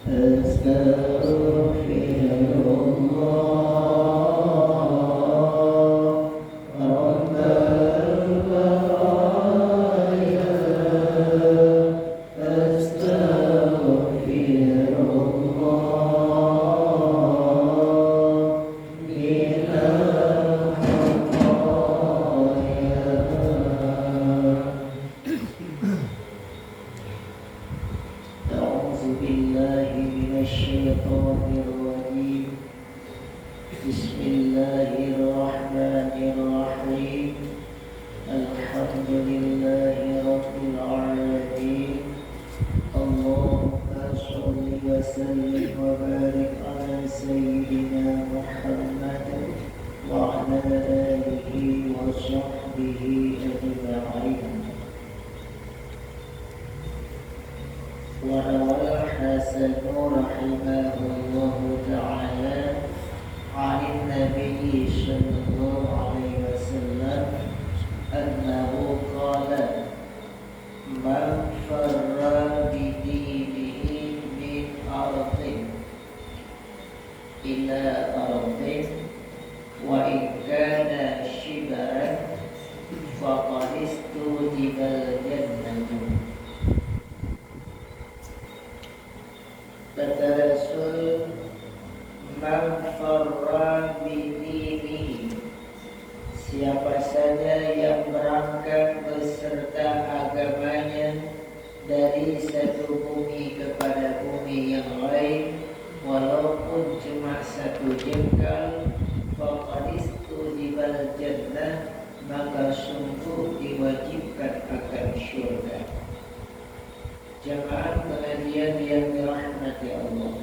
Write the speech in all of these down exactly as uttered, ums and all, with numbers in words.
أستغفر الله رب البرايا، أستغفر الله من الخطايا. أعوذ بالله من الشيطان الرجيم. بسم الله الرحمن الرحيم. الحمد لله رب العالمين. اللهم صل وسلم وبارك على سيدنا محمد وعلى آله وصحبه أجمعين. وروى الحسن رحمه الله تعالى عن النبي صلى الله عليه وسلم أنه قال: من فر بدينه من أرض إلى أرض وإن كان شبرا فقد استوجب الجنة. Kata Rasul, "Man farra bidinihi," siapa saja yang berangkat beserta agamanya dari satu bumi kepada bumi yang lain, walaupun cuma satu jengkal, faqad istujibal jannah, maka sungguh diwajibkan akan syurga. Jamaah pengajian yang dirahmati Allah,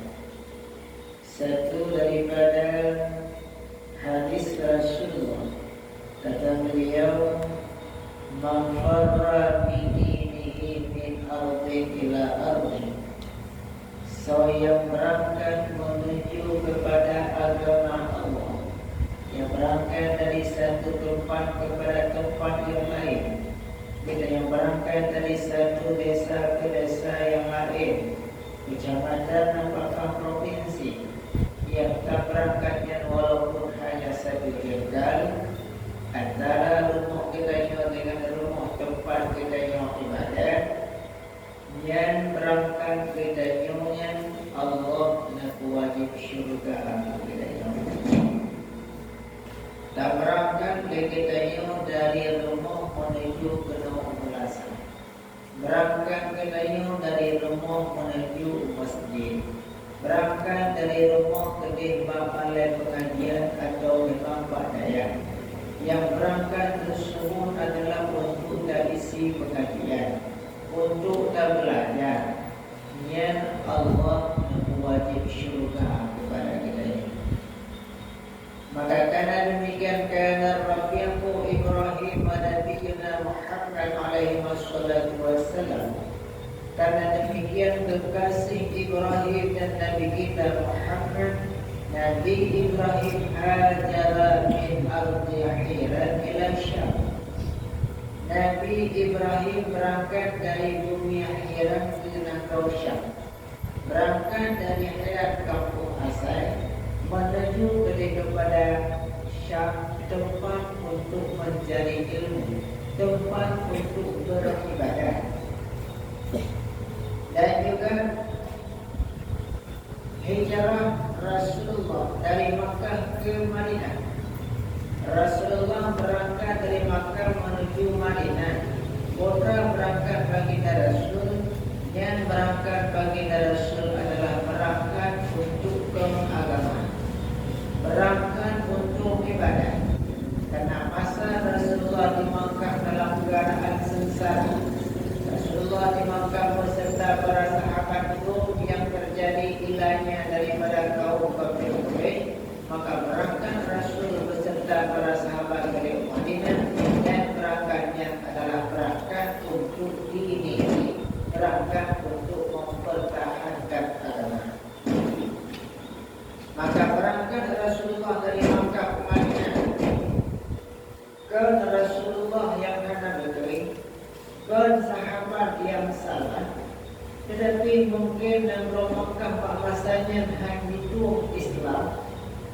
satu daripada hadis Rasulullah, kata beliau, "Man farra bidinihi min ardin ila ardin." Soe nyang berangkat menuju kepada agama Allah, nyang berangkat dari satu tempat kepada tempat yang lain, kita nyang berangkat dari satu desa ke desa yang lain, kecamatan ataupun provinsi, nyang taberangkat nyan walaupun hanya satu jengkal, antara rumoh geutanyoe dengan rumoh tempat geutanyoe ibadat, nyan berangkat geutanyoe nyan Allah neupeuwajéb syeuruga keu geutanyoe. Taberangkat lé geutanyoe dari rumoh menuju keunoe u meunasah. Berangkat geutanyoe dari rumoh menuju u masjid. Berangkat dari rumoh keudeh bak balai pengajian atawa memang bak dayah. Nyang berangkat teusebut adalah untuk taisi pengajian, untuk tabeulajar. Nyan Allah neupeuwajéb syeuruga keupada geutanyoe. Maka kana demikian kana rafiqu Ibrahim wa nabiyuna Muhammad alaihi wassalatu wassalam. Kana demikian keukaséh Ibrahim dan Nabi kita Muhammad, Nabi Ibrahim hajara min ardi Hiran ila Syam. Nabi Ibrahim berangkat dari bumi Hiran keu nanggroe Syam. Berangkat dari Hiran kampung asai menuju keudeh keupada Syam, tempat untuk mencari ilmu, tempat untuk beribadah. Dan juga hijrah Rasulullah dari Makkah ke Madinah. Rasulullah berangkat dari Makkah menuju Madinah. Putra berangkat baginda Rasul, nyan berangkat baginda Rasul adalah berangkat untuk keagama, berangkat untuk ibadah. Karena masa Rasulullah di Makkah dalam keadaan sengsara, Rasulullah di Makkah beserta para sahabat dum yang terjadi ilanya daripada kaum kafir Quraisy, maka berangkat Rasul beserta para sahabat dari Madinah, dan berangkat nyan adalah berangkat untuk dini, berangkat untuk mempertahankan agama. Maka berangkat Rasulullah dari Makkah ke Madinah. Kon Rasulullah nyang hana beutôi, kon sahabat nyang salah, teutapi mungken nanggroe Makkah bak Nyang han jitueng Islam,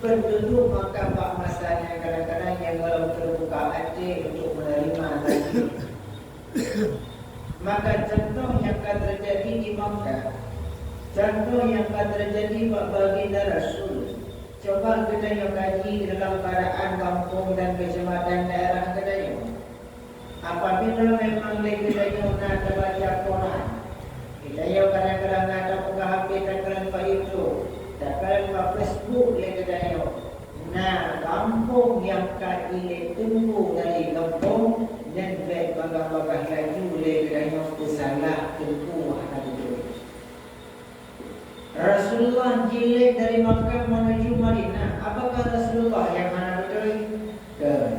penduduk Makkah bak masa nyan kadang-kadang nyang gohlom teubuka até untuk meuneurimong Nabi. Maka contoh nyang ka teujadi di Makkah, contoh nyang ka teujadi bak baginda Rasul. Cuba geutanyoe kaji dalam keuadaan gampông dan keucamatan daerah geutanyoe. Apabila memang lé geutanyoe na tabaca Quran, geutanyoe kadang-kadang na tabuka H P takalon bak YouTube, takalon bak Facebook lé geutanyoe, na gampông nyang ka ilée teungku dari gampông nyan, bék bagah-bagah laju lé geutanyoe peusalah teungku hana beutôi. Rasulullah jilée dari Makkah menuju Madinah. Apakah Rasulullah nyang hana beutôi? Kon.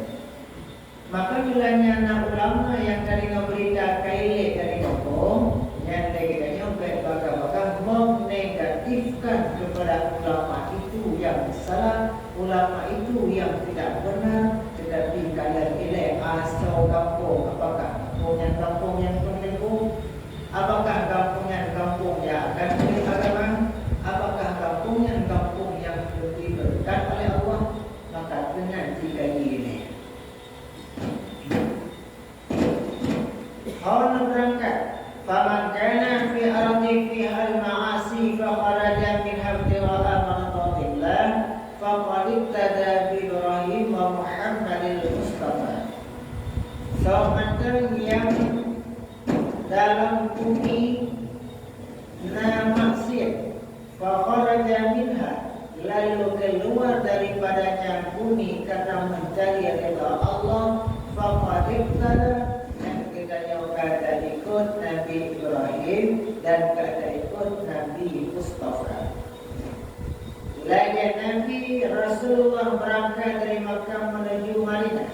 Maka meulanyan na ulama nyang tadeungoe beurita ka ilée dari gampông, nyan lé geutanyoe bék bagah-bagah menegatifkan kepada ulama itu yang salah, ulama itu yang tidak benar, tetapi kalon ilée asoe gampông, apakah gampông nyan gampông nyang teungku? Apakah gampông nyan gampông nyang akan teurimong agama? Apakah gampông nyan gampông nyang geubri beureukat oleh Allah? Maka keunan jikaji ilée. Hana beurangkat, "Faman kana fi ardi fiha al-ma'asi fa kharaja minha ibtigha'a mardatillah, faqad iqtada bi Ibrahim wa Muhammadil Mustafa." Soe mantong nyang dalam bumi na maksiat, fa kharaja minha, lalu keluar daripadanya bumi karena mencari ridha Allah, faqad iqtada, nyan geutanyoe ka taikot Nabi Ibrahim dan ka taikot Nabi Mustafa. Lagée Nabi Rasulullah berangkat dari Makkah menuju Madinah,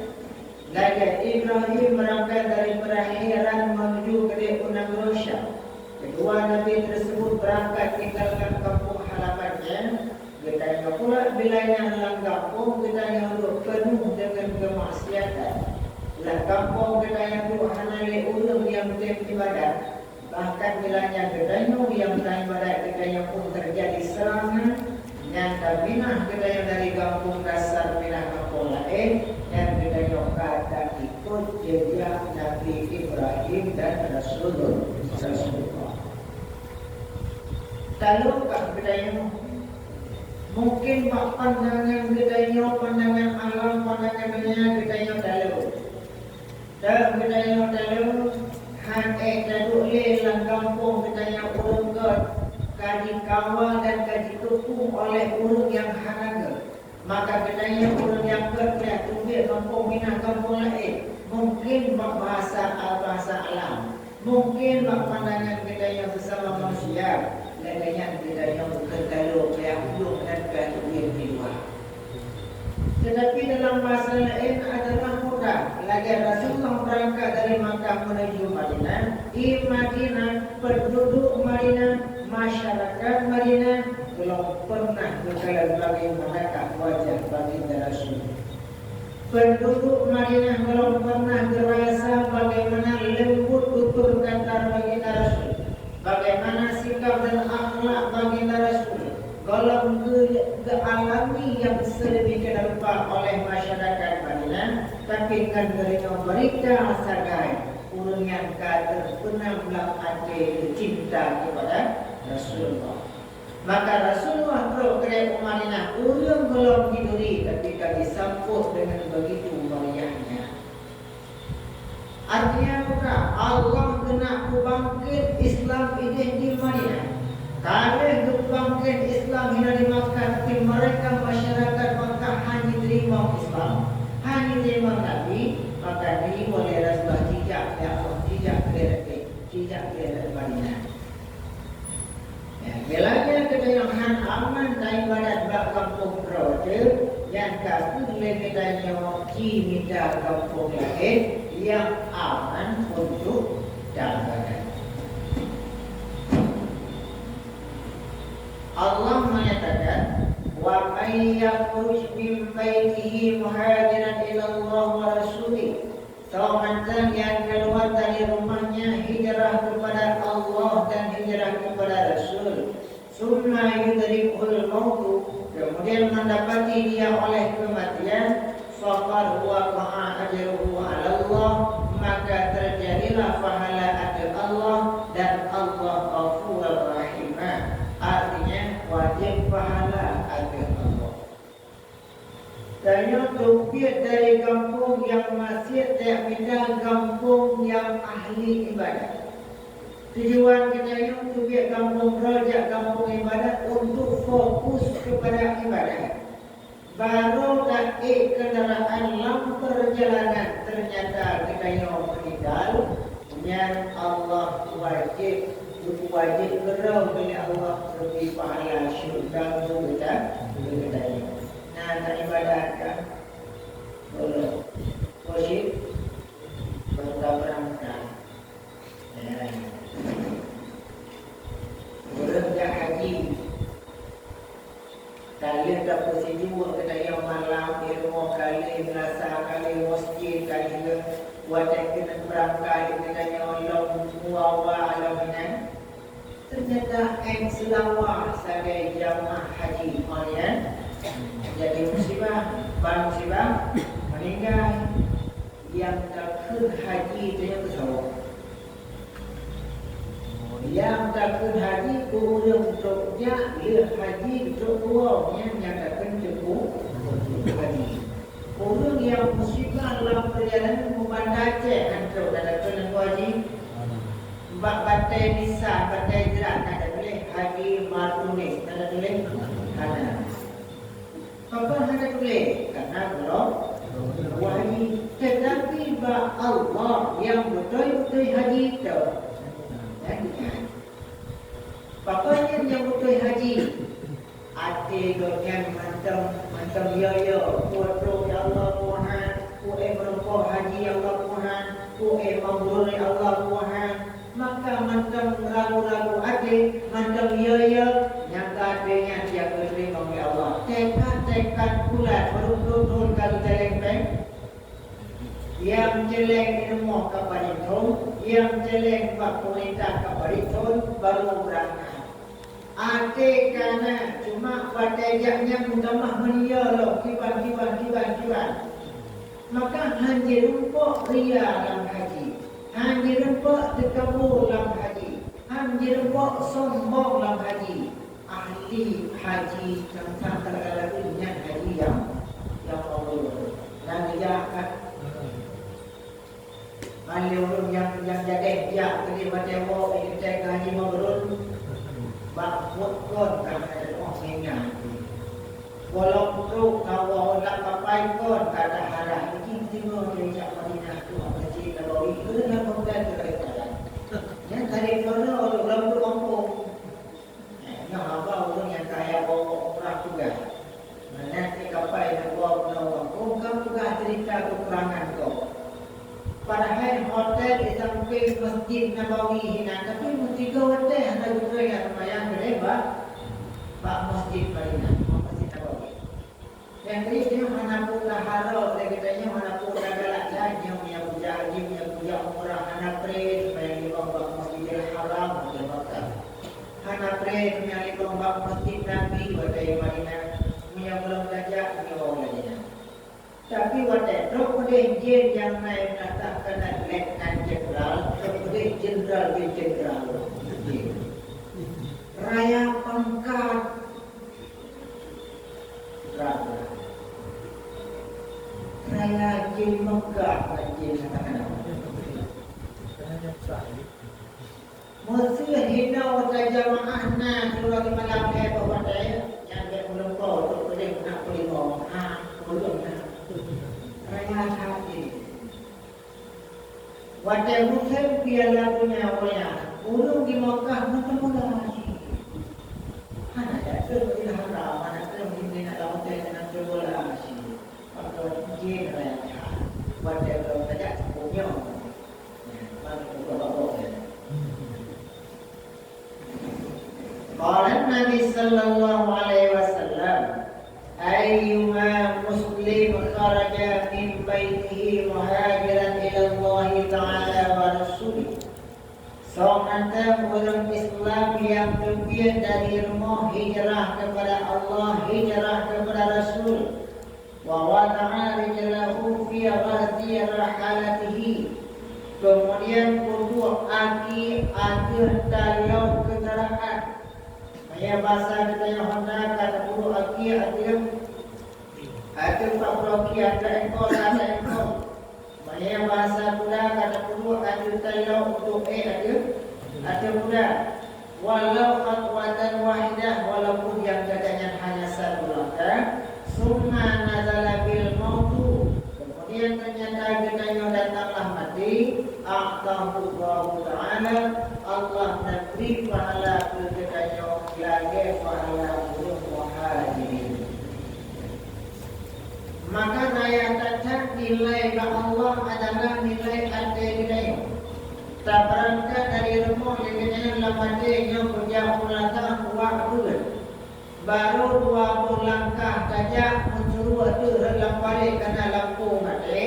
lagée Ibrahim berangkat dari Peurehiran menuju keudeh u nanggroe Syam. Kedua nabi tersebut berangkat tinggalkan kampung halamannya. Geutanyoe pula bila nyan lam gampông geutanyoe duek peunoh deungon keumaksiatan. Lam gampông geutanyoe duek hana lé ureuëng nyang tem ibadat. Bahkan bila nyan geutanyoe nyang meuibadat geutanyoe pun teujadi seurangan, nyan ka minah geutanyoe dari gampông dasar pinah gampông laén, nyan geutanyoe ka taikot jeujak Nabi Ibrahim dan Rasulul-, Rasulullah. Talo kah geutanyoe? Mungkin bak pandangan geutanyoe, pandangan alam, pandangan donya geutanyoe talo. Dan geutanyoe talo, han ék taduek lé lam gampông geutanyoe ureuëng gét ka jikawa dan ka jikeupeue oleh ureuëng nyang hana gét. Maka geutanyoe ureuëng nyang gét ka teubiet gampông minah gampông laén, mungken bak bahasa, bahasa alam, mungken bak pandangan geutanyoe sesama manusia, lagée nyan geutanyoe bukon talo payah ulông dan payah teubiet di luwa. Tetapi dalam bahasa laén adalah mudah. Lagée Rasulullah berangkat dari Makkah menuju Madinah, di Madinah, penduduk Madinah, masyarakat Madinah, gohlom pernah geukalon bagaimanakah wajah baginda Rasul. Penduduk Madinah gohlom pernah geurasa bagaimana lembut tutur kata baginda Rasul. Bagaimana sikap dan akhlak baginda Rasul gohlom geu-, geualami nyang sedemikian rupa oleh masyarakat Madinah, tapi ngon geudeungoe beurita sagai ureuëng nyang ka teupeunam lam até cinta kepada Rasulullah. Maka Rasulullah trok keu Madinah ureuëng gohlom jiduri, tapi ka jisampôh deungon begitu meriahnya. Artinya peue? Allah keuneuk peubangkét Islam idéh di Madinah. Ka lheueh geupubangkét Islam hina di Makkah, tapi mereka masyarakat Makkah hana jiteurimong Islam, hana jiteurimong Nabi, maka di oleh Rasulullah jijak, ya Allah, jijak keu Madinah. Ya, bila nyan geutanyoe han aman taibadat bak gampông droe teuh, nyan ka keuh lé geutanyoe jimita gampông laén nyang aman untuk taibadat. Allah menyatakan, "Wa may yakhruj min baitihi muhajiran ila Allah wa rasulih." Soe mantong nyang keuluwa dari rumohnya hijrah keupada Allah dan hijrah keupada Rasul, Tsumma yudrikuhul mautu, kemudian mendapati dia oleh kematian, faqad waqa'a ajruhu 'alallah, maka terjadilah pahala ateueh Allah, dan Allah Ghafurur Rahimah, artinya wajib pahala ateueh Allah. Tanyoe teubiet dari gampông nyang maksiet tajak mita gampông nyang ahli ibadat. Tujuan geutanyoe teubiet gampông droe jak gampông ibadat untuk fokus kepada ibadat. Barô taék kendaraan lam perjalanan, ternyata geutanyoe meuninggal, nyan Allah wajéb, wajéb keudroe lé Allah geubri pahala syeuruga keu geutanyoe. Na, na ibadat kan? Boleh. Wajéb. Baru ka beurangkat. Ya. Ureueng jak haji. Ka lheueh tapeusijuek geutanyoe malam, ilmu ka lheueh, meunasah ka lheueh, meuseujid ka lheueh, watée keuneuk beurangkat geutanyoe lom muwa-wa lom inan. Ternyata 'et seulawa sagai jamaah haji, ngon nyan jadi musibah. Ban musibah, meuninggai. Nyang takheun haji tanyoe keu saboh. Nyang takheun haji keu ureueng trok jak, lheueh haji trok tuwoe, nyan nyang takheun teungku haji. Ureueng nyang musibah lam peurjalanan, u Banda Aceh han trok, takheun teungku haji. Bak batée nisan, batée jrat na tatuléh Haji Martunis, na tatuléh? Hana. Pakon hana tatuléh? Karena belum wahyu. Tetapi bak Allah nyang beutôi-beutôi haji tu, nyan ingat. Pakon nyan nyang beutôi haji? Até gobnyan mantong, mantong yo-yo, peue trok ya Allah Tuhan, peue éh meureumpok haji ya Allah Tuhan, peue éh mabrur ya Allah Tuhan. Maka mantong ragu-ragu até, mantong yo-yo, nyang ka teuingat ya geuteurimong lé Allah. Teuka-teuka bulan, meureumpok thon ka geucaleng péng. Nyang celeng di rumoh ka parit thon, nyang celeng bak pemerintah ka parit thon, baru beurangkat. Até ka na, cuma watée jak nyan meutamah meunyoe lom kiban, kiban, kiban, kiban. Maka han jirumpok ria lam haji, han jirumpok teukabu lam haji, han jirumpok sombong lam haji. Ahli haji nyang that-that nyan haji nyang, nyang Allah. Dan dijak kan. Hana ureuëng nyang, nyang jadeh jak keudeh watée woe, eh, teuntée keu haji mabrur, bak buet kon ka hana teuoh meuingat. Gohlom trok ka woe lam kapai kon ka taharah, mungkin singoh teuh jak Madinah tu, Masjid Nabawi, ureuëng nyang peugah keu jalan. Nyang tadi pernah ureuëng lam tu kampung. Nyoe haba ureuëng nyang kaya bawa umrah tugas. Mangat di kapai na dua bunoe ureuëng, oh, ka peugah cerita kekurangan kau. Padahai hotel di samping Masjid Nabawi hinan, tapi meusigoe watée hana geupeugah seumayang keudeh bak, bak Masjid Madinah, Masjid Nabawi. Nyang keuneuk nyoe hana peue taharap lé geutanyoe, hana peue tagalak lé nyoe, meunyoe kujak haji, meunyoe kujak umrah, hana preh seumayang limong bak Masjidil Haram, watée Makkah. Hana preh seumayang limong bak Masjid Nabi, watée Madinah. Meunyoe gohlom tajak, nyoe lagée nyan. Tapi watée trok keudeh jén nyang na, na that keunan Letnan Jenderal, trok keudeh Jenderal bin Jenderal. Raya pangkat. Raya jén Mekah, jén meunan. Meusé hinoe tajamaah na, keuluwarga malam lhée boh watée, nyang bék meulumpoe, trok keudeh na peulimong, ha, ulôn na. Raya that jih. Watée musém Piala Dunia Woya, ureuëng di Makkah meuteumula cit. Hana jak trok di Haram, hana trok di Mina lam hotel, hana trok bola cit. Pakon jén raya that. Watée gohlom tajak teupeu nyoe. Nah, mari kita bawa ya. Qala Nabi sallallahu alaihi wasallam, "Ayyuma muslim kharaja min baitihi muhajiran ila Allah Ta'ala wa rasulih." Soe Mantong ureuëng Islam nyang teubiet dari rumoh hijrah keupada Allah, hijrah keupada Rasul, wa wada'a rijlahu fi gharzi rahalatihi, keumudian peuduek aki ateueh taloe keundaraan. Meunyoe basa geutanyoe Honda ka tapeuduek aki ateueh, ateueh pat ploki ateueh engkol, ateueh engkol. Meunyoe basa kuda ka tapeuduek ateueh taloe untuk ék ateueh, ateueh kuda. Walau khatwatan wahidah, walaupun nyang gata nyan hanya satu langkah. Summa nazala bil mautu, kemudian ternyata geutanyoe datanglah maté. A'tahullahu ta'ala, Allah neubri pahala keu geutanyoe lagée pahala ureuëng muhajirin. Maka raya that-that nilai bak Allah adalah nilai até geutanyoe. Tabeurangkat dari rumoh lé geutanyoe lam até nyoe beujak meulaza kuat beureuet. Barô dua boh langkah tajak meucuruek teuh rot lam parék kana lampu maté,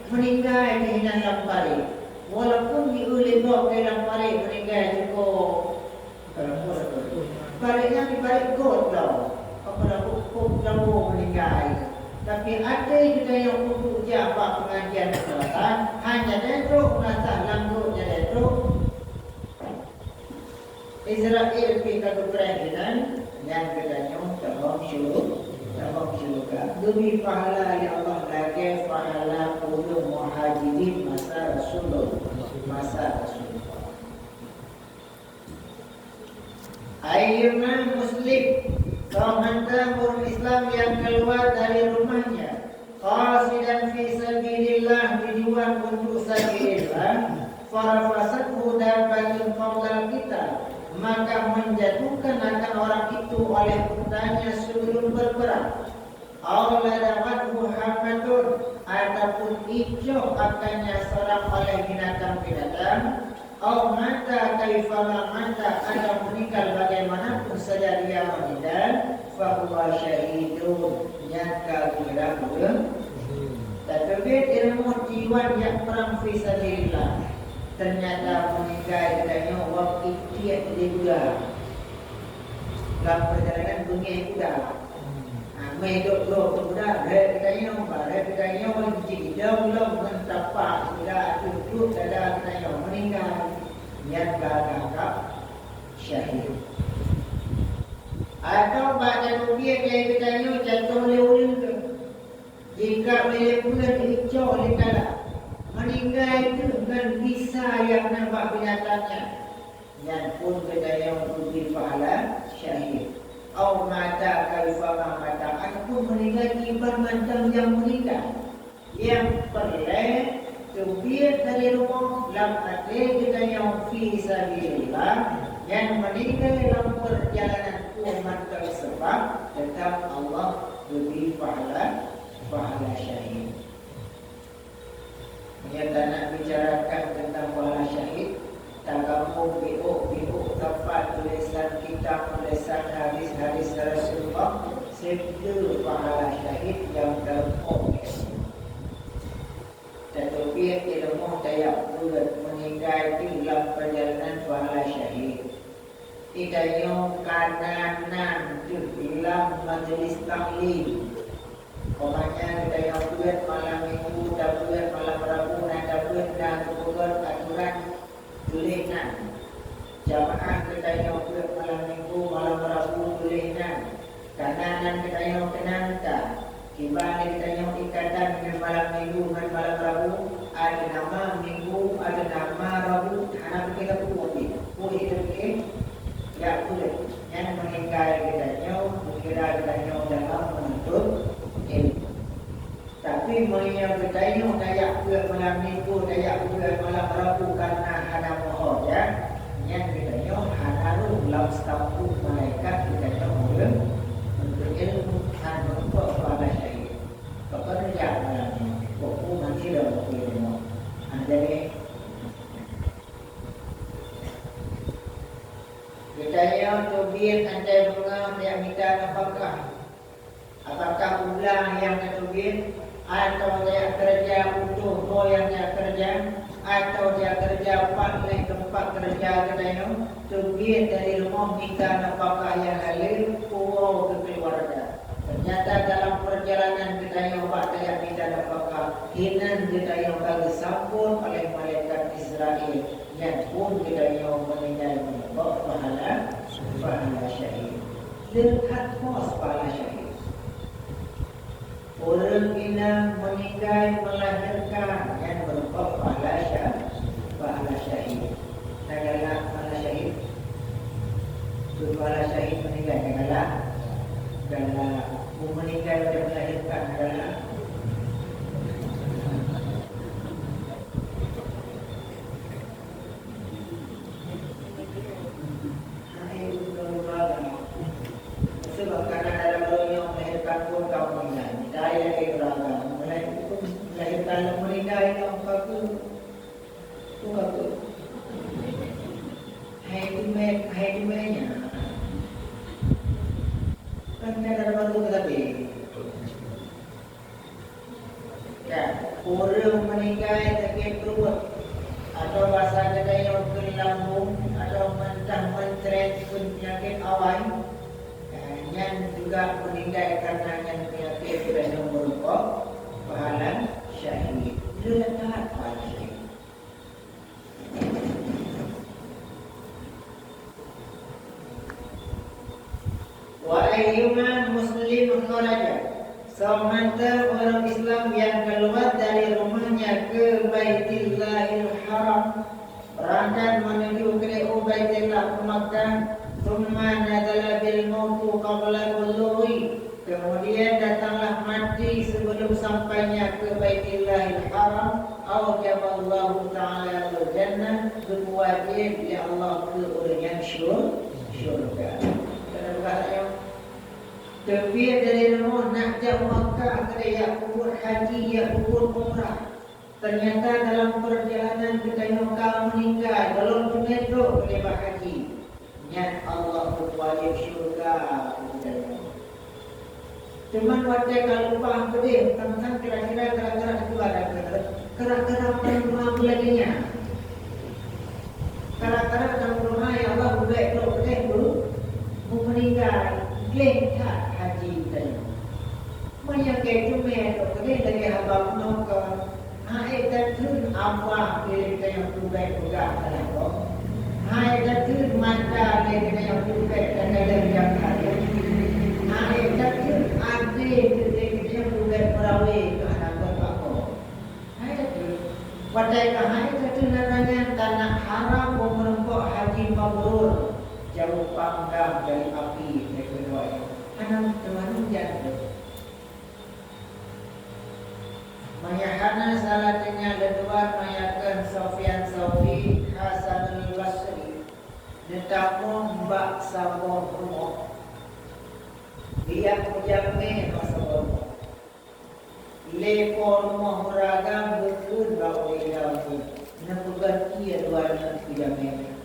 meuninggai teuh inan lam parék. Walaupun jieu lé gob lé lam parék meuninggai cukôp. Barek nyan dibarek got lom. Apa dah kok lom meuninggai. Tapi até geutanyoe untuk jak bak pengajian madrasah, hanya dendok madrasah lam got nyan dendok. Israel pi ka geupreh inan, nyan geutanyoe tabang syurga, tabang syurga. Geubri pahala lé Allah lagée pahala ureuëng muhajirin masa Rasulullah, masa Rasulullah. Ayyuma muslim, soe mantong ureuëng Islam nyang keuluar dari rumohnya, qasidan fi sabilillah, tujuan untuk sabilillah, farafasathu dabbatun qablal qital, maka menjatuhkan akan orang itu oleh untanya sebelum berperang. Au ladaghathu hammatun, ataupun icoh akannya seorang oleh binatang-binatang, au mata kaifama mata, atau meninggal bagaimanapun saja dia meninggal, fahuwa syahidun, nyan ka geukira ureuëng. Tateubiet ilmu tiwan jak prang fi sabilillah, ternyata meninggal geutanyoe wab ikiek di kuda. Lam perjalanan beungéh kuda. Ha, meuidop droe keu kuda, rhot geutanyoe, bah rhot geutanyoe, cit idong lom ngon tapa kuda ateueh pruet dada geutanyoe, meuninggai. Nyan ka tangkap syahid. Atau bak tateubiet lé geutanyoe jatoh lé uleuen keu. Jika lé peue icoe lé kala, meuninggai teuh ngon bisa nyang na bak binatang nyan. Nyan pun geutanyoe geubri pahala syahid. Au mata kaifama mata, ataupun meuninggai kiban mantong nyang meuninggai. Nyang peureulée teubiet dari rumoh lam até geutanyoe fi sabilillah, nyang meuninggai lam peurjalanan peue mantong seubab, teutap Allah geubri pahala, pahala syahid. Meunyoe tanak bicarakan teuntang pahala syahid, tagampông biôk-biôk teumpat tulésan kitab, tulésan hadis-hadis Rasulullah, seudeh pahala syahid nyang teurumpok. Tateubiet di rumoh tajak peuet, meuninggai teuh lam peurjalanan pahala syahid. Geutanyoe ka na nan teuh lam majlis taklim. Umpamanya geutanyoe peuet malam minggu, tapeuet malam rabu, na tapeuet na geupeugét aturan tuléh nan. Jamaah geutanyoe peuet malam minggu, malam rabu tuléh nan. Ka na nan geutanyoe keunan ka. Kiban lé geutanyoe ikatan ngon malam minggu ngon malam rabu, ada nama minggu, ada nama rabu, hana pike sapeue pih. Peue nyang pike? Jak peuet. Nyan meuninggai geutanyoe, meukira geutanyoe dalam meununtut ilmu. Tapi meunyoe geutanyoe tajak peuet malam minggu, tajak peuet malam rabu kareuna hana meuho jak, nyan geutanyoe hana rhom lam stampuk malaikat geutanyoe ureuëng menuntut ilmu, hana meurumpok pahala syahid. Pakon jak malam nyoe? Kok peue mati dah waktu ilmu? Hana jadi. Geutanyoe teubiet asai beungoh tajak mita nafakah. Apakah u blang nyang tateubiet, atawa tajak keureuja utôh ho nyang tajak keureuja, Atau dia kerja pat lé teumpat kerja geutanyoe, teubiet dari rumoh mita nafakah nyang haleue, puwoe keu keuluwarga. Teunyata dalam peurjalanan geutanyoe bak tajak mita nafakah, hinan geutanyoe ka geusambot oleh malaikat Israel, nyan phon geutanyoe meuninggai meureumpok pahala, pahala syahid. Le that pos pahala syahid. Ureuëng inong meuninggai meulahirkan, nyan meureumpok pahala sya-, pahala syahid. Na galak pahala syahid? Keu pahala syahid meuninggai na galak? Galak. Meuninggai watée meulahirkan na galak? Hai ulôn raga, sebab karena dalam donya melahirkan pun kaum meninggal. Dai lagi raga, mulai itu melahirkan lom meninggal kaum kaku. Tu kaku. Hai tu mek, hai tu meknya. Kan ada bantu tetapi. Ya, ureuëng meuninggai sakét pruet, atau basa geutanyoe kheun lambông, atau mantah meuncrét kheun peunyakét awai, ya, nyan juga meuninggai karena nyan peunyakét geutanyoe meureumpok pahala syahid. Le that pahala syahid. Wa ayyuma muslim kharaja, soe mantong ureuëng Islam nyang keuluwa dari rumohnya keu Baitillahil Haram, beurangkat meuneuju keu u Baitullah keu Makkah, summa nazala bil mautu qabla bulughi, kemudian datanglah mati sebelum sampainya ke Baitillahil Haram, aujaballahu ta'ala lahul jannah, geupeuwajéb lé Allah keu ureuëng nyan syur-, syurga. Keuneubah nyoe, teubiet dari rumoh nak jak u Makkah, keudeh jak peubuet haji, jak peubuet umrah. Teunyata dalam peurjalanan geutanyoe ka meuninggai, gohlom teumé trok keudeh bak haji. Nyan Allah geupeuwajéb syurga keu geutanyoe. Teuma watée ka leupah keudeh, teuntang kira-kira, kira-kira dua ratus, kira-kira peurumoh lagée nyan. Kira-kira peurumoh ya Allah ubek trok keudeh bu, bu meuninggai, gleh that haji geutanyoe. Meunyoe keu teumé trok keudeh lagée haba bunoe kon, Hai tatheun Allah lé geutanyoe tubek peugah salah gob. Hai tatheun mata lé geutanyoe tubek takalon nyang kaya. Hai tatheun até lé geutanyoe tubek peurawé keu hana gob bak gob. Hai tatheun. Watée ka hai tatheun lagée nyan, tanda haram meureumpok haji mabrur, jauh panggang dari api, dari keudroe. Hana teuma nyan. Meunyoe hana salah teuingat lôn tuan, meunyoe kheun Sufyan Tsauri, Hasanul Basri, neutamoh bak saboh rumoh, geujak meujamé bak saboh rumoh. Lé po rumoh ureuëng agam geukheun bak ureuëng inong nyan, neupeugah ié dua aneuk keu jamé nyan.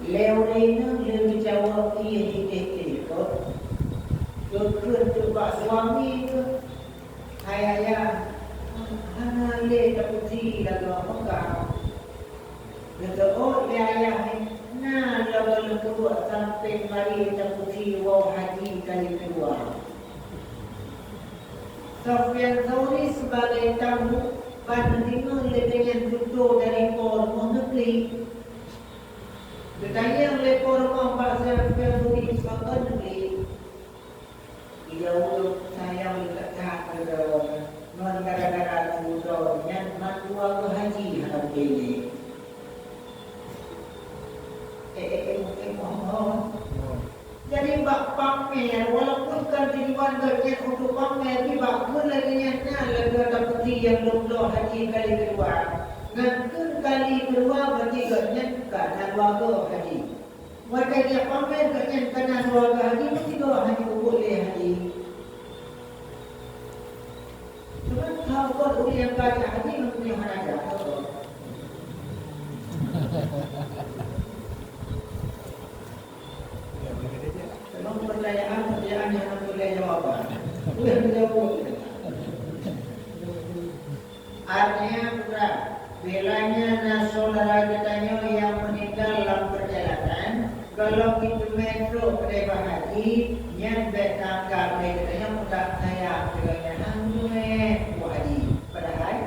Lé ureuëng inong lé geucawök ié hideh-hideh kot, geukheun teuk bak suami geuh, "Hai ayah, hana lé tapeusi lagoe Mekah." Geuteuôt lé ayah nyan, "Na lôn lôn peubuet sampéng mari tapeusi woe haji kali keudua." Sufyan Tsauri sibagai tamu ban neudeungoe lagée nyan tutoe dari po rumoh neuklik. Geutanyong lé po rumoh bak Sufyan Tsauri, "Pakon neuklik?" Ija ureuëng sayang leukat that keu droe ngon gara-gara tutoe nyan mandua geuh haji hana geubri lé. Eh, eh, eh, eh, mohon. Jadi bak pamer, walaupun kon tujuan geuh nyan untuk pamer, tapi bak kheun lagée nyan na lagée tapeusi nyang lôn bloe haji kali keudua. Ngon kheun kali keudua berarti geuh nyan ka na dua geuh haji. Watée jak pamer geuh nyan ka na dua geuh haji, meusigoe hana peubuet lé haji. Cuma hana kon ureuëng nyang ka jak haji ngon ureuëng nyang hana jak, hana kon. Memang pertanyaan, pertanyaan yang hana boleh jawaban. Boleh menjawab. Artinya, putra, bila nyan na syedara geutanyoe nyang meuninggai lam peurjalanan, gohlom jiteumé trok keudeh bak haji, nyan bék tangka lé geutanyoe, putra, sayang, geutanyoe hana teumé trok haji. Padahai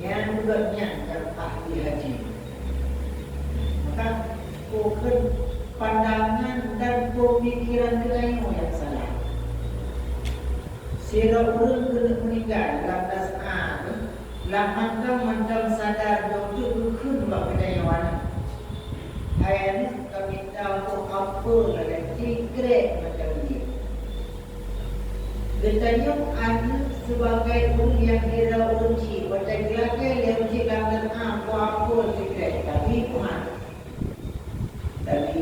nyan gobnyan nyang ahli haji. Maka, pakon pandangan dan peumikiran geutanyoe nyang salah. Sidroe ureuëng keuneuk meuninggai lam dasar nyoe, lam mantong-mantong sadar dong teuk geukheun bak geutanyoe aneuëk. Hai aneuëk, ka mita boh apel lagée sikrek macam jih. Geutanyoe aneuëk sibagai ureuëng nyang kira ureuëng chik, watée geulakée lé ureuëng chik lam dasar boh apel sikrek, tapi Tuhan. Tapi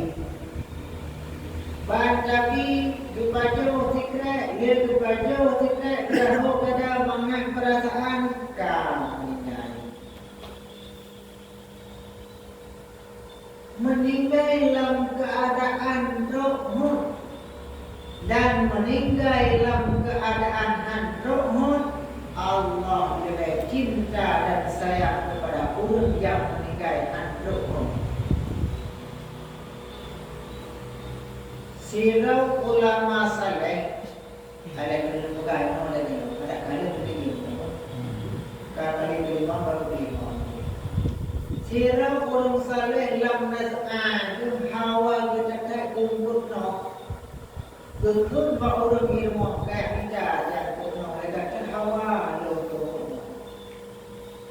ban tapi geupajoh sikrek, lé geupajoh sikrek, geuhok gada mangat peurasaan ka meuninggai. Meuninggai lam keuadaan trok hot. Dan meuninggai lam keuadaan han trok hot, Allah leubeh cinta dan sayang keupada ureuëng nyang meuninggai han trok hot. Sidroe ulama saleh, saleh keuneuk peugah inoe lagée nyoe, adak ka lheueh teudeungoe. Ka kali kelima baru kelima. Sidroe ureuëng saleh lam naseuhat geuh hawa geutatap geuh buet noh. Geukheun bak ureuëng ileumèe, "Kayém mita jak keunoe, lagée that hawa lôn keunoe."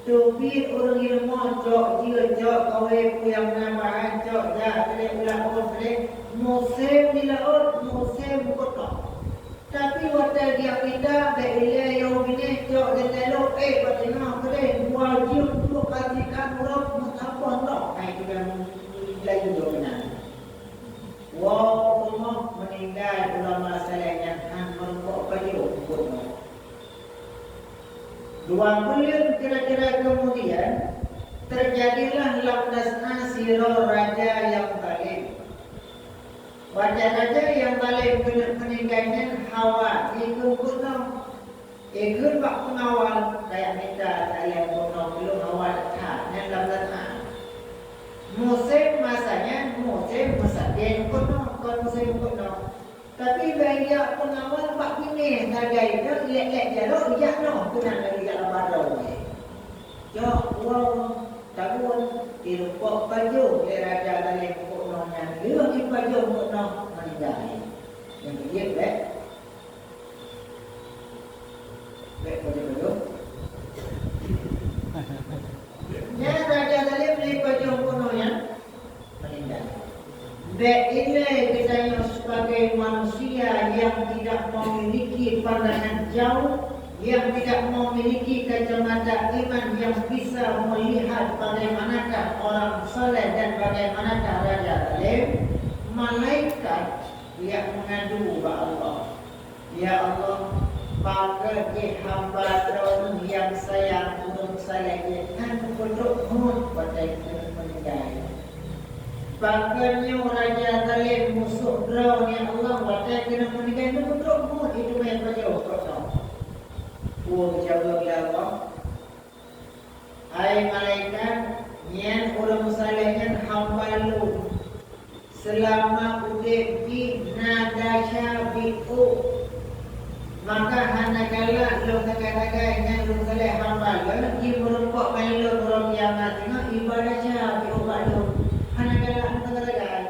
Teubiet ureuëng ileumèe cok jeuet, cok kawé, peue nyang na bahan, cok jak keudeh u laôt keudeh, musém di laôt, musém keunoe. Tapi watée geujak mita, bèk ilée yôh binéh cok geutalok, éh, bak teungoh keudeh, dua jeuem duek ka sikat uroe, meusaboh lom, hai tu nyang laén lom meunan. Woe u rumoh meuninggai ulama saleh nyan han meurumpok pajoh buet nyoe. Dua buleuen kira-kira keumudian, teujadilah lam naseuhat sidroe raja nyang zalem. Watée raja nyang zalem keuneuk meuninggai nyan hawa jikheun buet nyoe. Ikheun bak peungawal, "Kayém mita tayang keunoe, ulôn hawa that nyan lam naseuhat." Musém masa nyan musém meusaten keunoe, kon musém keunoe. Tapi bak jak peungawal bak binéh sagai nyoe, ilét-lét jaroe jak noh keunan lagée jak lam padang. Cok uroe tabôn, irumpok pajoh lé raja zalem keunoe nyan, lheueh jipajoh keunoe meuninggai. Nyang keujeuet bék Bék pajoh-pajoh. Nyan raja zalem lé pajoh bunoe nyan meuninggai. Bék ilée geutanyoe sibagai manusia nyang tidak memiliki pandangan jauh, nyang tidak memiliki kacamata iman nyang bisa melihat bagaimanakah orang saleh dan bagaimanakah raja zalem, malaikat jak meungadu bak Allah. Ya Allah, pakon jih hamba Droeneueh nyang sayang ureuëng saleh nyan hana neupeutrok phon watée keuneuk meuninggai. Pakon nyoe raja zalem musoh Droeneueh, ya Allah, watée keuneuk meuninggai neupeutrok phon, itu meupajoh keunoe. Peue geujaweueb lé Allah? Hai malaikat, nyan ureuëng saleh nyan hamba lôn. Seulama udeb jih na desya biôh, maka hana galak lôn sagai-sagai nyan ureuëng saleh hamba lôn, jimeurumpok ngon lôn uroe kiamat singoh iba desya biôh bak lôn. Hana galak lôn sagai-sagai.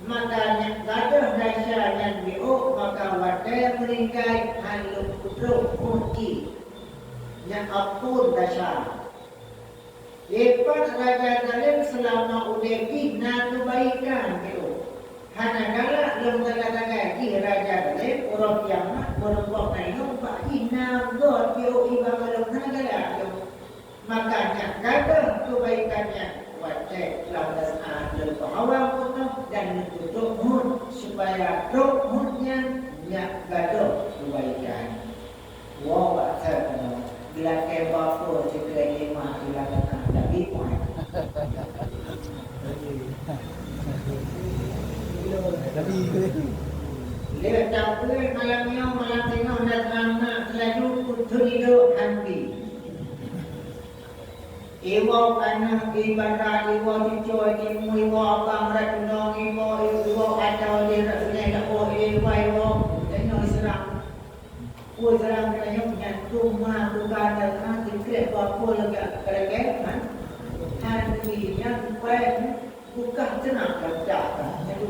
Maka nyan gadôh desya nyan biôh, maka watée meuninggai hana lôn peutrok phon jih. Nyan amphon desya. Dipat raja zalem seulama udeb jih na keubaikan jih. Hana galak lom sagai-sagai jih raja zalem, uroe kiamat, meurumpok ngon lôn bak jih na göt jih iba lom, hana galak lom. Maka nyak gadôh keubaikan nyan watée lam dasar lôn peuhawa peunoh dan lôn tutoe meuheuét, supaya trok meuheuét nyan nyak gadôh keubaikan. Woe bak that keunoe, geulakée bapo sikrek lima di lam dasar Nabi Muhammad. Lé tapeue malam nyoe, malam singoh dan anak laju kutun idok hanti. Iwoe aneuk, ié brat, iwoe cucoe, ié timu, iwoe abang, brat inong, iwoe, iwoe ateueh, iwoe brat binéh, iwoe, iwoe, iwoe, tanyoe iseurang. Peue seurang tanyoe nyan teuma bukan teuka sikrek bak peue lagèe, lagèe, ha? Hana nyan bukan. Bukah teunak gata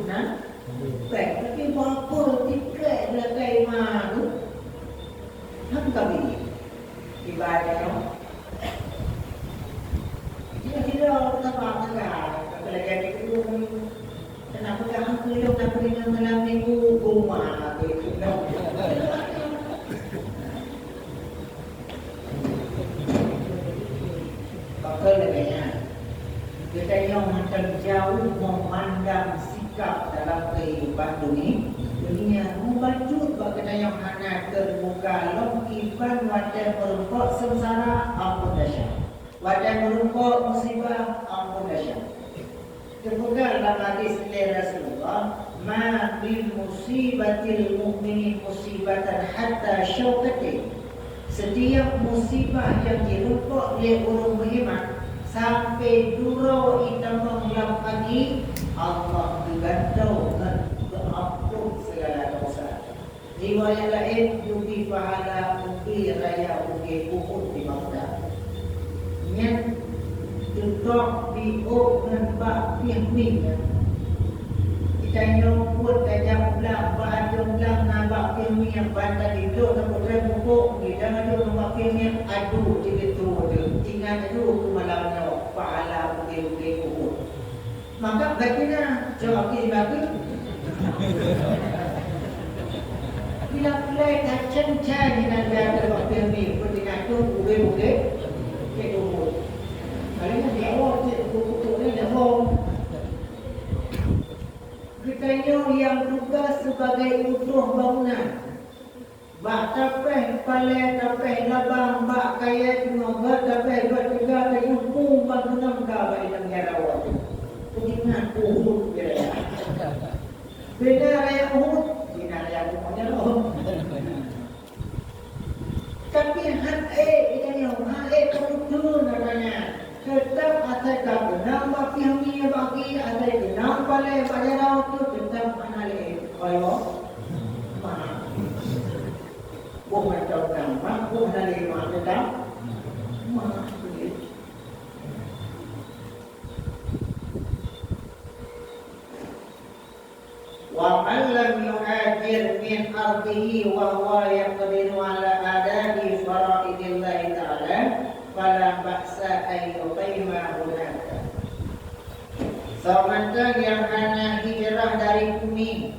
nyan, tapi bapa tikrek gata iman tu. Hana kabi ibadah nyoe. Sila-sila teuka peugah, kata lagèe ureueng keunan peugah, "Aku lôn na peuringat malam minggu, guma tu." Pakon lagèe nyan, geutanyoe mantong jauh meumandang sikap dalam keuhidupan duni-, dunia. Mubacut bak geutanyoe hana teubuka lom iban watèe meurumpok seungsara, ampôn desya. Watèe meurumpok musibah, ampôn desya. Teupeugah lam hadis lé Rasulullah, "Ma min musibatil mu'mini musibatan hatta syaukatin." Setiap musibah nyang jirumpok lé ureueng meuiman, sampai duroe itamong lam agi, Allah geugantoe ngon geuampôn segala dosa. Riwayat laén, geubri pahala ubé raya bukét Uhud di Makkah. Nyan teutôb jiôh ngon bak piôh mieng nyan. Geutanyoe peuet tajak u blang, bak ateueh blang na bak piôh mieng, ban tajidok tapeutrép mupuk, geutanyoe ngon bak piôh mieng, aduh, jeuet teuh, ingat aduh keu malam nyoe, pahala bukét-bukét Uhud. Maka batina, jawab di bagi. Bila pulai kacang cai di nan dia ada waktu ni, pun di natu, bukan-bukan, ke dulu. Kalau ni di awal, cik, buku-buku ni, dah bohong. Geutanyoe nyang tugas sebagai utoh bangunan. Bak tapéh palèe, tapéh labang, bak kayèe teungoh gèt tapéh gèt teuga teunyueng pung ban keunong ka bak inong jaroe teuh. Peuingat Uhud jih. Bina raya Uhud, bina raya Uhud jaroe. Tapi han ék geutanyoe, han ék teupeutreun katanya. Teutap asai ka keunong bak piôh mieng bak gie, asai keunong palèe bak jaroe teuh teutap hana lé. Ayo. Mah. Boh mantong nang mah, boh hana lé mah teutap. Mah. Wa man lam yuhajir min ardhihi wa huwa yaqdiru ala ada'i faraidillahi ta'ala, fala ba'sa an yuqima hunaka. Soe mantong nyang hana hijrah dari bumi,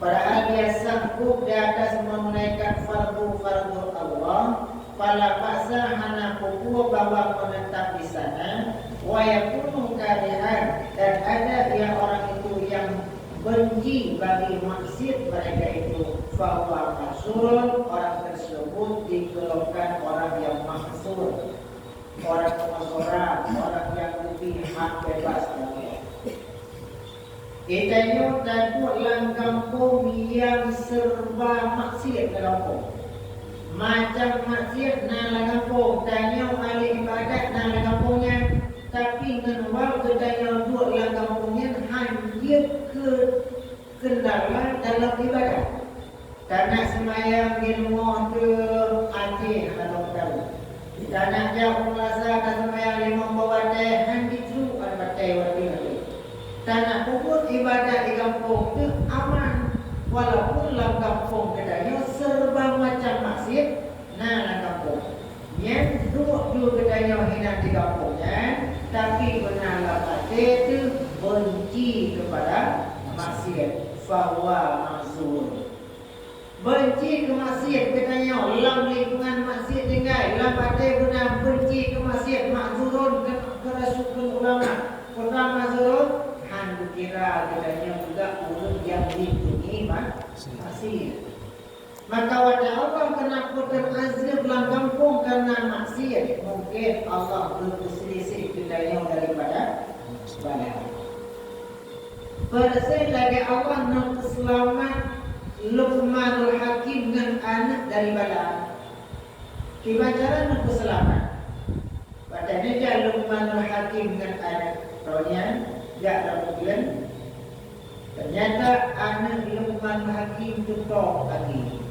padahal dia sanggup di atas menunaikan fardu-fardu Allah, fala ba'sa, hana peue-peue bahwa menetap di sana, wa yakunu karihan, dan ada ia orang itu yang benci bagi maksiat mereka itu, fahuwa mahzurun, orang tersebut digolongkan orang yang mahzur, orang pengangguran, orang yang lebih hak bebas dari Allah. Geutanyoe taduek lam gampông nyang serba maksiat lam gampông. Macam maksiat na lam gampông, tanyoe ahli ibadat na lam gampông nyan. Tapi ngon wab geutanyoe duek lam gampông nyan han jeuet keu kendala dalam ibadat. Tanak seumayang di rumoh teuh até hana tahu. Tanak jak u meunasah ka seumayang limong boh watèe han jiteupeue watèe-watèe. Tanak peubuet ibadat di gampông teuh aman, walaupun lam gampông geutanyoe serba macam maksiat na lam gampông. Nyan duek ju geutanyoe hinan di gampông nyan, tapi beuna lam até teuh benci keupada maksiat, fahuwa mahzur. Benci keu maksiat geutanyoe lam lingkungan maksiat tinggai, lam até beuna benci keu maksiat, mahzurun keu, keu rasul, keu ulama. Peue mahzurun, han geukira geutanyoe juga ureueng nyang lindungi ma-, maksiat. Maka watèe Allah keuneuk peuteuazab lam gampông kareuna maksiat, mungken Allah geupeuseulisih geutanyoe daripada bala. Persis lagèe Allah neupeuseulamat Luqmanul Hakim ngon aneuk dari bala. Kiban cara neupeuseulamat? Teuneujak Luqmanul Hakim ngon aneuk droeneuh jak lam ujeuen. Teunyata aneuk Luqmanul Hakim teutok lagèe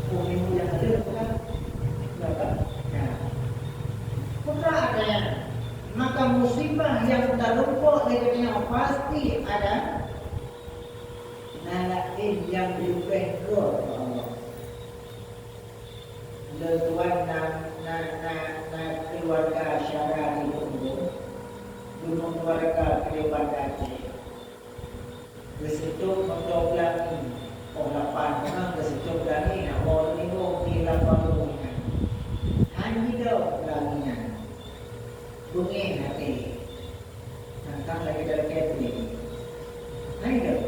peue nyang ka lheueh, bukan? Nah, peue ka lheueh? Maka musibah nyang tarumpok lé geutanyoe pasti ada. Na laén nyang leubeh goe keu Allah. Lôn tuan na, na, na, na keuluwarga syedara di Lumbung, gunong keuluwarga keudéh Banda Aceh. Geuseutôt moto blangi, poh lapan teungoh geuseutôt blangi, na woe lôn iboh di lapan rumoh nyan. Han jidong blangi nyan. Beungéh até. Tantang lagèe dalkée puléh. Hai dong.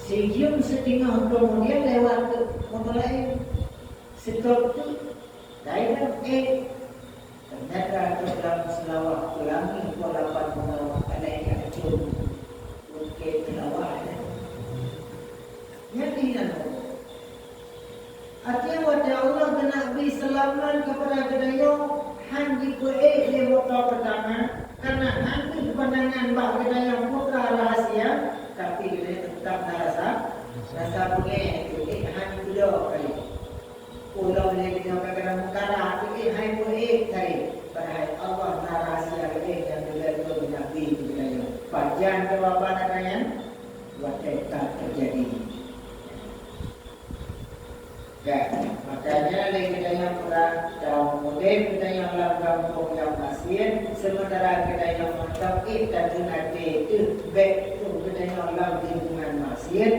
Sijeuem siteungoh keumudian lewat teuk moto laén. Seutôt teuk, dai dong, eh. Teunyata trok lam seulawah peulangi poh lapan teungoh, ada nyang acok. Oke, seulawah, ya. Nyan di nan. Até watée Allah geuneuk bri seulamat keupada geutanyoe, han jipeuék lé moto peutama, kareuna han deuh pandangan bak geutanyoe peue ka rahasia, tapi geutanyoe teutap na rasa, rasa beungéh, ék han jipeudong kali. Ulôn lé geutanyoe ka keudroe meukara, ék han jipeuék kali, padahai Allah na rahasia leubeh nyang geugantung Nabi keu geutanyoe. Pajan jawaban nyan? Watée that teujadi. Ka, makanya lé geutanyoe peurang, taudeb geutanyoe lam gampông nyang maksiet, sementara geutanyoe mantong ék tateun até teuh bék troh geutanyoe lam lingkungan maksiet,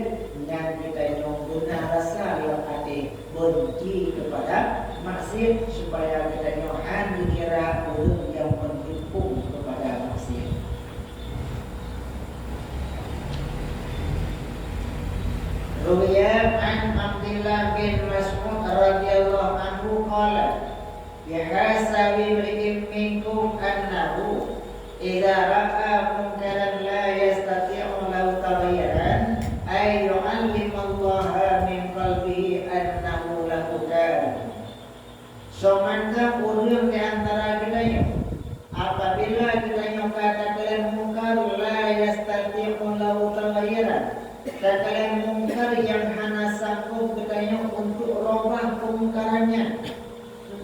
nyan geutanyoe beuna rasa lam até benci keupada maksiet, supaya geutanyoe han jikira ureuëng nyang meudukung keupada maksiet. Ruwiya an Abdillah bin Mas'ud radhiyallahu anhu qala, "Bihasabi imri'in minkum annahu idza ra'a munkaran la yastati'u lahu taghayyaran, ay yu'allimallaha min qalbihi annahu lahu karim." Soe mantong ureuëng di antara geutanyoe, apabila geutanyoe ka takalon mungkar, la yastati'u lahu taghayyaran, takalon mungkar nyang hana sanggob geutanyoe untuk robah peumungkaran nyan,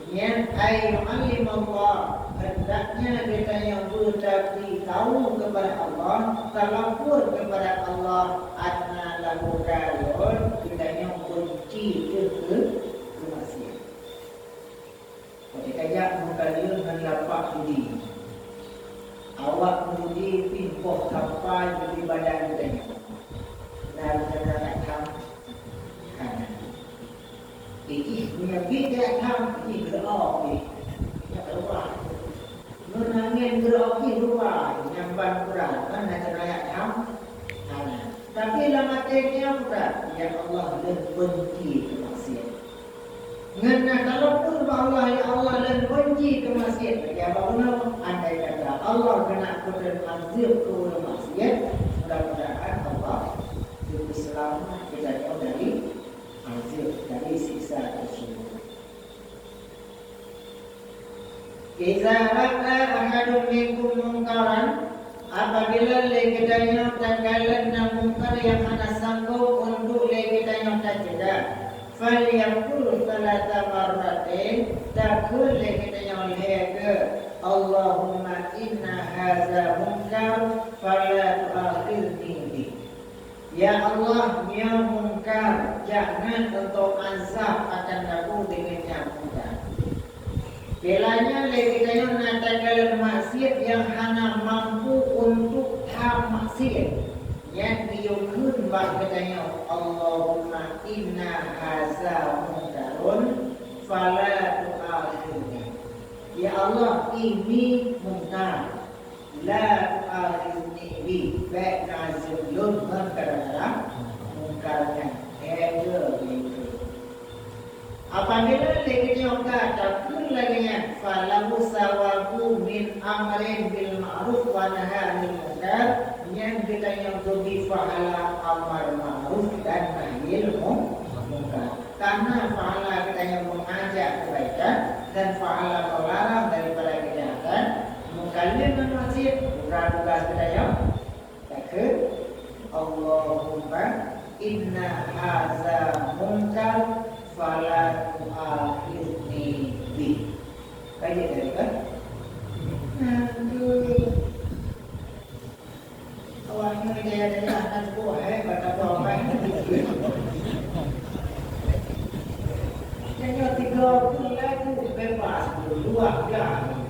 nyan ay yu'allimallah, hendaknya geutanyoe beutabi tahu keupada Allah, talapor keupada Allah, anna lahu karim, geutanyoe benci keu, keu maksiet. Watée kajak meukaleueng ngon lapak judi. Awak meujudi pih poh sampai judi badan geutanyoe. Na rencana jak tham? Hana. Ih, meunyoe pih jak tham, ih, geureok pih. Jak keuluwa. Ngon angén geureok pih keuluwa, nyang ban kurang, kan na rencana jak tham? Hana. Tapi lam até nyan peugah, "Ya Allah, lôn benci keu maksiet." Ngon na talapor bak Allah, "Ya Allah, lôn benci keu maksiet." Lagée abah bunoe, andai kata Allah keuneuk peutreun azeueb keu ureuëng maksiet, mudah-mudahan Allah geupeuseulamat geutanyoe dari azeueb, dari siksa tersebut. Iza ra'a ahadun minkum munkaran, apabila lé geutanyoe takalon na mungkar nyang hana sanggob untuk lé geutanyoe tacegah, falyaqul tsalatsa marratin, takheun lé geutanyoe lhée keu, "Allahumma inna hadza munkar, fala tu'akhizni bih." Ya Allah, nyoe mungkar, jangan Engkau azab akan aku dengan nyang mungkar. Bila nyan lé geutanyoe na takalon maksiet nyang hana mampu untuk tham maksiet, nyan geuyue kheun bak geutanyoe, "Allahumma inna haza mungkarun, fala tu'akhirni." Ya Allah, ini mungkar. La tu'akhidni bih, bék neuazeueb lôn ngon gara-gara mungkar nyan. Hé geuh lagée nyan. Apabila lé geutanyoe ka takheun lagée nyan, falahu tsawabu min amrin bil ma'ruf wa naha 'anil munkar, nyan geutanyoe geubri pahala amar ma'ruf dan nahyil mu-, munkar. Karena pahala geutanyoe meungajak keubaikan dan pahala meularang daripada Tugas geutanyoe, takheun, "Allahumma inna haza munkar fala tu'akhidni bih." Ka jeuet tadi kan? Nah, tu. Awak nyoe jaya-jaya akan buah, eh, bak tabong, eh. Tanyoe tiga pun laju bebas, luwah dah.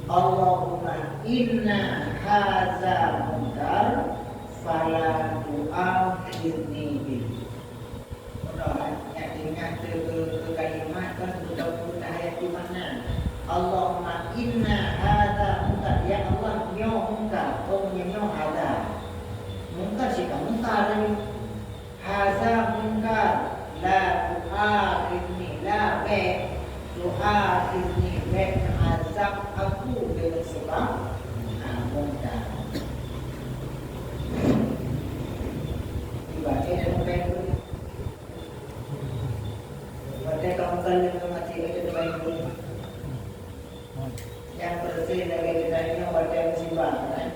Allahumma inna haza munkar fala tu'akhidni bih. Meunoe, nyak ingat keu, keu, keu kalimat kan beutôi peue ayat di makna. Allahumma inna hadza munkar, ya Allah, nyoe mungkar, oh, nyoe hadza. Mungkar sika mungkar lagi. Hadza munkar, la tu'akhidni, la bèk tu'akhidni, bèk azab aku deungon sebab, ah, mungkar. Ibarat saya dah sampai tu. Watèe ka meukalon ngon maté, ka teuma ibu. Nyang peureséh lagèe geutanyoe watèe musibah, kan?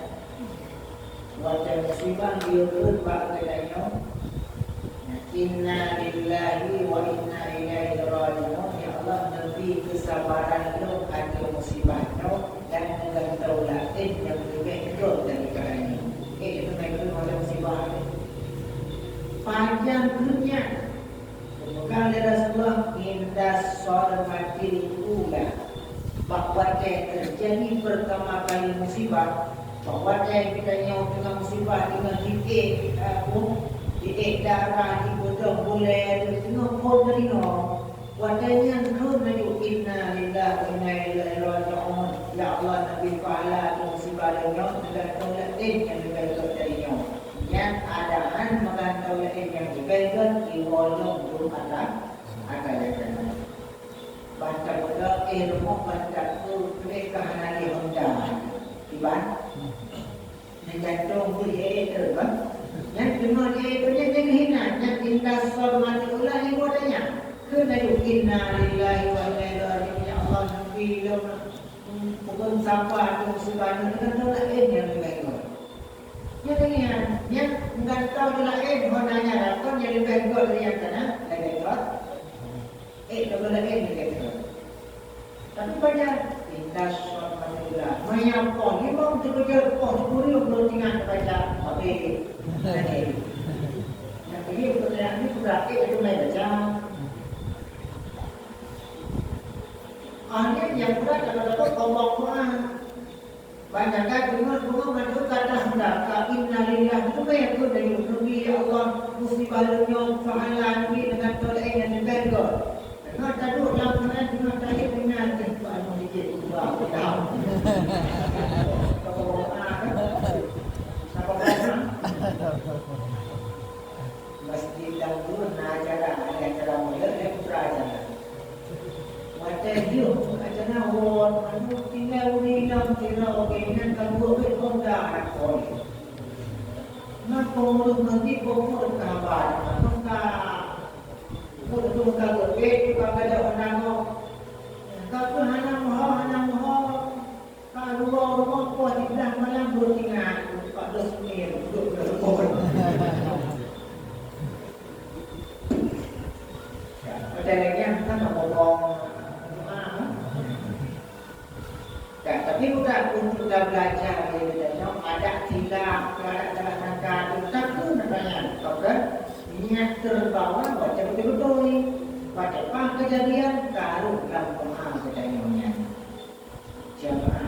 Watèe musibah, geuyue kheun bak geutanyoe, "Inna lillahi wa inna ilaihi raji'un." Ya Allah, neubri keusabaran lôn ateueh musibah nyoe dan neugantoe laén nyang leubeh gét daripada nyoe. Eh, itu memang watèe musibah. Pajan kheun nyan. Geupeugah lé Rasulullah, "Inda sodmatil ula." Bak watèe teujadi peurtama kali musibah, bak watèe geutanyoe teungoh musibah, teungoh jiék, eh, jiék darah, jibeudôh bulèe, teungoh phôn teuringoe. Watèe nyan kheun laju, "Inna lillahi wa inna ilaihi raji'un." Ya Allah, neubri pahala ateueh musibah lôn nyoe, neugantoe laén nyang leubeh gét dari nyoe. Nyan adak han meugantoe laén nyang leubeh gét, iwoe lom dum ata, ata nyang keunoe. Ban tapeugah, eh, rumoh ban tapeugah ka hana lé honda. Kiban? Nyan gantong tu jeuet terus, kan? Nyan teuma jeuet terus, nyan jangan hina. Nyan inda sodmatil ula, ibu tanya. Kheun laju, "Inna lillahi wa inna ilaihi raji'un." Ya Allah, neubri lom, hmm, pukon sapa tu musibah nyoe, neugantoe laén nyang leubeh gét. Nyan lagèe nyan, nyan meugantoe laén, hana nyan rakon nyang leubeh gét dari nyang kana, lagèe gét. Eh, leubeh laén lagèe gét. Tapi baca, inda sodmatil ula. Maya poh limong teukeujot, poh sikureueng, lôn ingat baca, habéh. Nah, jadi untuk ayat ni, sudah, eh, itu main baca. Akhirnya, yang berat adalah Allah Quran. Banyak kan, cuma, cuma mandum kata hendak, ka inna lillahi, itu kan yang tu dari Nabi, ya Allah, musibah lôn nyoe, pahala Nabi dengan tolak yang leubeh gét. Teungoh taduek lam keunan, teungoh taék keunan, eh, Pak Haji Muhyiddin, ubah, ubah. Kau, ah, kan? Siapa kau, ha? Masjid Dangdut na acara, ada acara mulia, ada putra acara. Watèe jeuet acara won, anu tinggai ureueng inong sidroe, oke, nyan ka buet bit honda anak koi. Na pengurus masjid pokok ka haba, maka Buet tu ka geuet, tu ka gadôh hana ngok. Ka pun hana moho, hana moho. Ka rumoh-rumoh poh siblah malam dua tinggai, empat belas menit, dua belas poh. Macam lagi yang kan ngomong. Nah, tapi bukan untuk kita belajar ya, kita tengok ada silap, ada salah sangka, kita pun nak tanya, bukan? Niat terbawa baca betul-betul. Baca pas kejadian, taruh dalam doa kita nyonya. Jamaah